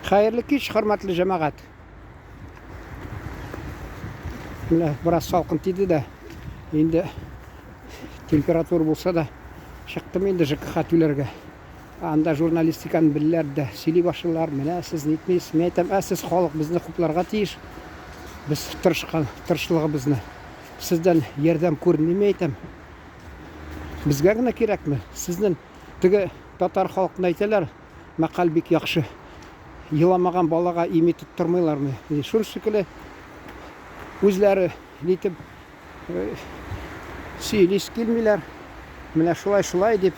Хәерле кич, хөрмәтле җәмәгать. Менә бераз салкын тиде дә, инде температура булса да, чыктым инде ЖКХ түләргә. Анда журналистиканы беләләр дә, сөйли башлыйлар, менә сез нитмисез, мин әйтәм, ә сез халык безне хупларга тиеш. Без тырышкан, тырышлыгыбызны. Сездән ярдәм күренми, мин әйтәм. Безгә генә кирәкме? Сезнең теге татар халкына әйтәләр, Мәкаль бик яхшы. Еламаган балага ими тоттырмыйлармы? Шул шикелле үзләре нитеп э, сөйлис килмиләр. Менә шулай шулай дип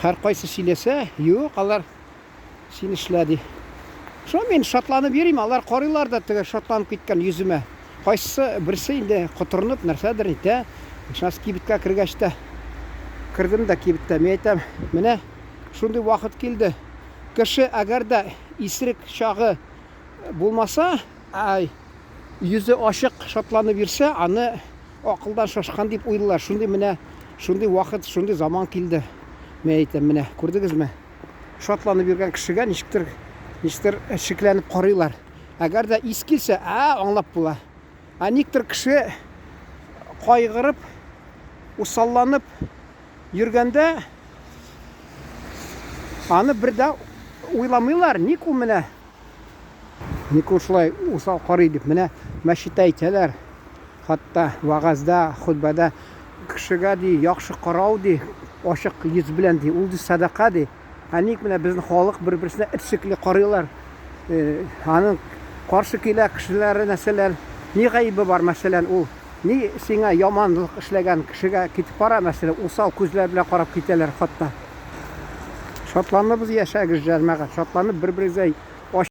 һәркайсы сөйләсә, юк, алар син эшлә ди. Шуңа мин шатланып йөрим, алар карыйлар да теге шатланып киткән йөземә. Кайсысы берсе инде котырынып нәрсәдер әйтә. Сейчас кибеткә кергәч тә кердем дә кибеттә. Мин әйтәм, менә шундый вакыт килде. Кеше әгәр дә исерек чагы булмаса, ай, йөзе ачык шатланып йөрсә, аны акылдан шашкан дип уйлыйлар. Шундый менә шундый вакыт, шундый заман килде. Мин әйтәм, менә күрдегезме? Шатланып йөргән кешегә ничектер, ничектер шикләнеп карыйлар. Әгәр дә ис килсә, ә, аңлап була. Ә никтер кеше кайгырып, усалланып йөргәндә, аны бер дә уйламыйлар, ник ул менә, ник ул шулай усал карый дип. Менә мәчеттә әйтәләр, хатта вәгазьдә, хөтбәдә кешегә ди, яхшы карау ди, ачык йөз белән ди, ул ди сәдака ди. Ә ник менә безнең халык бер-берсенә эт шикелле карыйлар? Э, аның каршы килә кешеләре нәрсәләр? Ни гаебе бар, мәсәлән, ул ни сиңа яманлык эшләгән кешегә китеп бара, мәсәлән, усал күзләр белән карап китәләр хатта. Шатланыбыз яшәгез, җәмәгать, шатланып бер-берегезгә